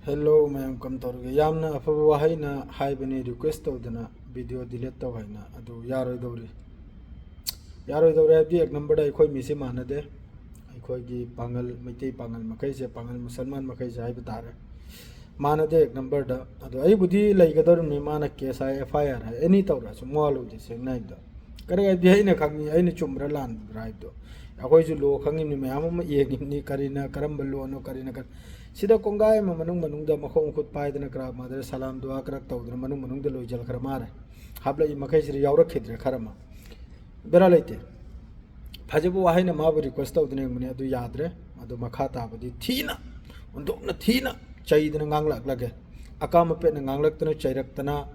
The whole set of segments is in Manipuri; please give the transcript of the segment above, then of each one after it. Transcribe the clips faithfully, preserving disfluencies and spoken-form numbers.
ꯍꯦꯜꯂꯣ ꯃꯌꯥꯝ, ꯀꯝ ꯇꯧꯔꯒꯦ? ꯌꯥꯝꯅ ꯑꯐꯕ ꯋꯥꯍꯩꯅ ꯍꯥꯏꯕꯅꯤ, ꯔꯤꯀ꯭ꯋꯦꯁ ꯇꯧꯗꯅ ꯚꯤꯗꯤꯑꯣ ꯗꯤꯂꯦꯠ ꯇꯧ ꯍꯥꯏꯅ꯫ ꯑꯗꯨ ꯌꯥꯔꯣꯏꯗꯧꯔꯤ꯫ ꯌꯥꯔꯣꯏꯗꯧꯔꯤ ꯍꯥꯏꯕꯗꯤ, ꯑꯦꯛ ꯅꯝꯕꯔꯗ ꯑꯩꯈꯣꯏ ꯃꯤꯁꯦ ꯃꯥꯟꯅꯗꯦ꯫ ꯑꯩꯈꯣꯏꯒꯤ ꯄꯥꯉꯜ, ꯃꯩꯇꯩ ꯄꯥꯉꯜ ꯃꯈꯩꯁꯦ, ꯄꯥꯉꯜ ꯃꯨꯁꯜꯃꯥꯟ ꯃꯈꯩꯁꯦ ꯍꯥꯏꯕ ꯇꯥꯔꯦ, ꯃꯥꯟꯅꯗꯦ ꯑꯦꯛ ꯅꯝꯕꯔꯗ꯫ ꯑꯗꯣ ꯑꯩꯕꯨꯗꯤ ꯂꯩꯒꯗꯧꯔꯤꯕꯅꯤ, ꯃꯥꯅ ꯀꯦꯁ ꯍꯥꯏ, ꯑꯦꯐ ꯑꯥꯏ ꯑꯥꯔ ꯍꯥꯏ, ꯑꯦꯅꯤ ꯇꯧꯔꯁꯨ ꯃꯋꯥ ꯂꯧꯗꯦ꯫ ꯁꯦꯡꯅ ꯍꯥꯏꯕꯗ, ꯀꯔꯤ ꯍꯥꯏꯕꯗꯤ, ꯑꯩꯅ ꯈꯪꯉꯤ ꯑꯩꯅ ꯆꯨꯝꯕ꯭ꯔꯥ ꯂꯥꯟꯕ꯭ꯔꯥ ꯍꯥꯏꯕꯗꯣ꯫ ꯑꯩꯈꯣꯏꯁꯨ ꯂꯣ ꯈꯪꯉꯤꯕꯅꯤ, ꯃꯌꯥꯝ ꯑꯃ ꯌꯦꯡꯉꯤꯕꯅꯤ, ꯀꯔꯤꯅ ꯀꯔꯝꯕ ꯂꯣꯅꯣ, ꯀꯔꯤꯅ ꯀꯔꯤ꯫ ꯁꯤꯗ ꯀꯣꯡꯒꯥꯏ ꯑꯃ ꯃꯅꯨꯡ ꯃꯅꯨꯡꯗ ꯃꯈꯣꯡ ꯃꯈꯨꯠ ꯄꯥꯏꯗꯅ, ꯀꯔꯥ ꯃꯥꯗꯔ ꯁꯂꯥꯝ ꯗꯨꯋꯥ ꯀꯔꯛ ꯇꯧꯗꯅ ꯃꯅꯨꯡ ꯃꯅꯨꯡꯗ ꯂꯣꯏꯁꯤꯜꯈ꯭ꯔ ꯃꯥꯜꯂꯦ꯫ ꯍꯥꯞꯂꯛꯏ ꯃꯈꯩꯁꯤꯗ ꯌꯥꯎꯔꯛꯈꯤꯗ꯭ꯔꯦ ꯈꯔ ꯑꯃ꯫ ꯕꯦꯔꯥ ꯂꯩꯇꯦ꯫ ꯐꯖꯕ ꯋꯥꯍꯩꯅ ꯃꯥꯕꯨ ꯔꯤꯀ꯭ꯋꯦꯁ ꯇꯧꯗꯅ ꯌꯦꯡꯕꯅꯤ, ꯑꯗꯨ ꯌꯥꯗ꯭ꯔꯦ꯫ ꯑꯗꯨ ꯃꯈꯥ ꯇꯥꯕꯗꯤ ꯊꯤꯅ, ꯑꯣꯟꯊꯣꯛꯅ ꯊꯤꯅ ꯆꯩꯗꯅ ꯉꯥꯡꯂꯛꯂꯒꯦ꯫ ꯑꯀꯥꯝ ꯑꯄꯦꯠꯅ ꯉꯥꯡꯂꯛꯇꯅ, ꯆꯩꯔꯛꯇꯅ,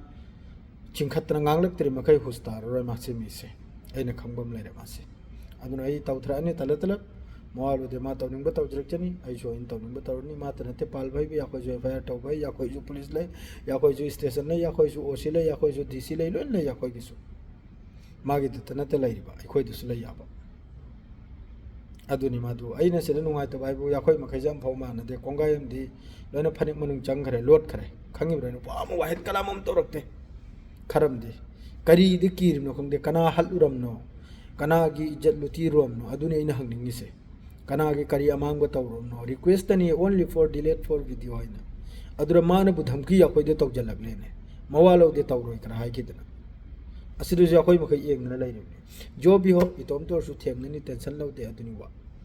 ꯆꯤꯡꯈꯠꯇꯅ ꯉꯥꯡꯂꯛꯇ꯭ꯔꯤ ꯃꯈꯩ ꯍꯨꯁ ꯇꯥꯔꯔꯣꯏ ꯃꯥꯁꯤ ꯃꯤꯁꯦ꯫ ꯑꯩꯅ ꯈꯪꯕ ꯑꯃ ꯂꯩꯔꯦ ꯃꯥꯁꯦ꯫ ꯑꯗꯨꯅ ꯑꯩ ꯇꯧꯊꯔꯛꯑꯅꯤ ꯇꯂꯞ ꯇꯂꯞ꯫ ꯃꯋꯥ ꯂꯧꯗꯦ, ꯃꯥ ꯇꯧꯅꯤꯡꯕ ꯇꯧꯖꯔꯛꯆꯅꯤ, ꯑꯩꯁꯨ ꯑꯩꯅ ꯇꯧꯅꯤꯡꯕ ꯇꯧꯔꯅꯤ꯫ ꯃꯥꯇ ꯅꯠꯇꯦ ꯄꯥꯜ ꯐꯩꯕ, ꯑꯩꯈꯣꯏꯁꯨ ꯑꯦꯐ ꯑꯥꯏ ꯑꯥꯔ ꯇꯧꯕ ꯍꯩ, ꯑꯩꯈꯣꯏꯁꯨ ꯄꯨꯂꯤꯁ ꯂꯩ, ꯑꯩꯈꯣꯏꯁꯨ ꯁ꯭ꯇꯦꯁꯟ ꯂꯩ, ꯑꯩꯈꯣꯏꯁꯨ ꯑꯣ ꯁꯤ ꯂꯩ, ꯑꯩꯈꯣꯏꯁꯨ ꯗꯤ ꯁꯤ ꯂꯩ, ꯂꯣꯏꯅ ꯂꯩ ꯑꯩꯈꯣꯏꯒꯤꯁꯨ꯫ ꯃꯥꯒꯤꯗꯇ ꯅꯠꯇꯦ ꯂꯩꯔꯤꯕ, ꯑꯩꯈꯣꯏꯗꯁꯨ ꯂꯩ ꯌꯥꯕ꯫ ꯑꯗꯨꯅꯤ ꯃꯥꯗꯨ꯫ ꯑꯩꯅ ꯁꯤꯗ ꯅꯨꯡꯉꯥꯏꯇꯕ ꯍꯥꯏꯕꯨ, ꯑꯩꯈꯣꯏ ꯃꯈꯩꯁꯦ ꯑꯃꯐꯥꯎ ꯃꯥꯟꯅꯗꯦ꯫ ꯀꯣꯡꯒꯥꯏ ꯑꯃꯗꯤ ꯂꯣꯏꯅ ꯐꯅꯦꯛ ꯃꯅꯨꯡ ꯆꯪꯈ꯭ꯔꯦ, ꯂꯣꯠꯈ꯭ꯔꯦ꯫ ꯈꯪꯉꯤꯕ꯭ꯔꯥ? ꯅꯨꯄꯥ ꯑꯃ ꯋꯥꯍꯦꯡ ꯀꯂꯥꯝ ꯑꯃ ꯇꯧꯔꯛꯇꯦ꯫ ꯈꯔꯝꯗꯤ ꯀꯔꯤꯗ ꯀꯤꯔꯤꯕꯅꯣ ꯈꯪꯗꯦ, ꯀꯅꯥ ꯍꯠꯂꯨꯔꯝꯅꯣ, ꯀꯅꯥꯒꯤ ꯏꯖꯠ ꯂꯨꯇꯤꯔꯨꯔꯝꯅꯣ, ꯑꯗꯨꯅꯤ ꯑꯩꯅ ꯍꯪꯅꯤꯡꯉꯤꯁꯦ꯫ ꯀꯅꯥꯒꯤ ꯀꯔꯤ ꯑꯃꯥꯡꯕ ꯇꯧꯔꯨꯔꯝꯅꯣ? ꯔꯤꯀ꯭ꯋꯦꯁꯇꯅꯤ, only for delete for video ꯍꯥꯏꯅ꯫ ꯑꯗꯨꯗ ꯃꯥꯅꯕꯨ ꯙꯝꯀꯤ ꯑꯩꯈꯣꯏꯗ ꯇꯧꯖꯜꯂꯛꯂꯦꯅꯦ, ꯃꯋꯥ ꯂꯧꯗꯦ, ꯇꯧꯔꯣꯏ ꯈꯔ ꯍꯥꯏꯈꯤꯗꯅ꯫ ꯑꯁꯤꯗꯁꯨ ꯑꯩꯈꯣꯏ ꯃꯈꯩ ꯌꯦꯡꯗꯅ ꯂꯩꯔꯤꯕꯅꯤ꯫ ꯖꯣ ꯕꯤ ꯍꯣ, ꯏꯇꯣꯝꯇ ꯑꯣꯏꯔꯁꯨ ꯊꯦꯡꯅꯅꯤ, ꯇꯦꯟꯁꯟ ꯂꯧꯗꯦ, ꯑꯗꯨꯅꯤ ꯋꯥ꯫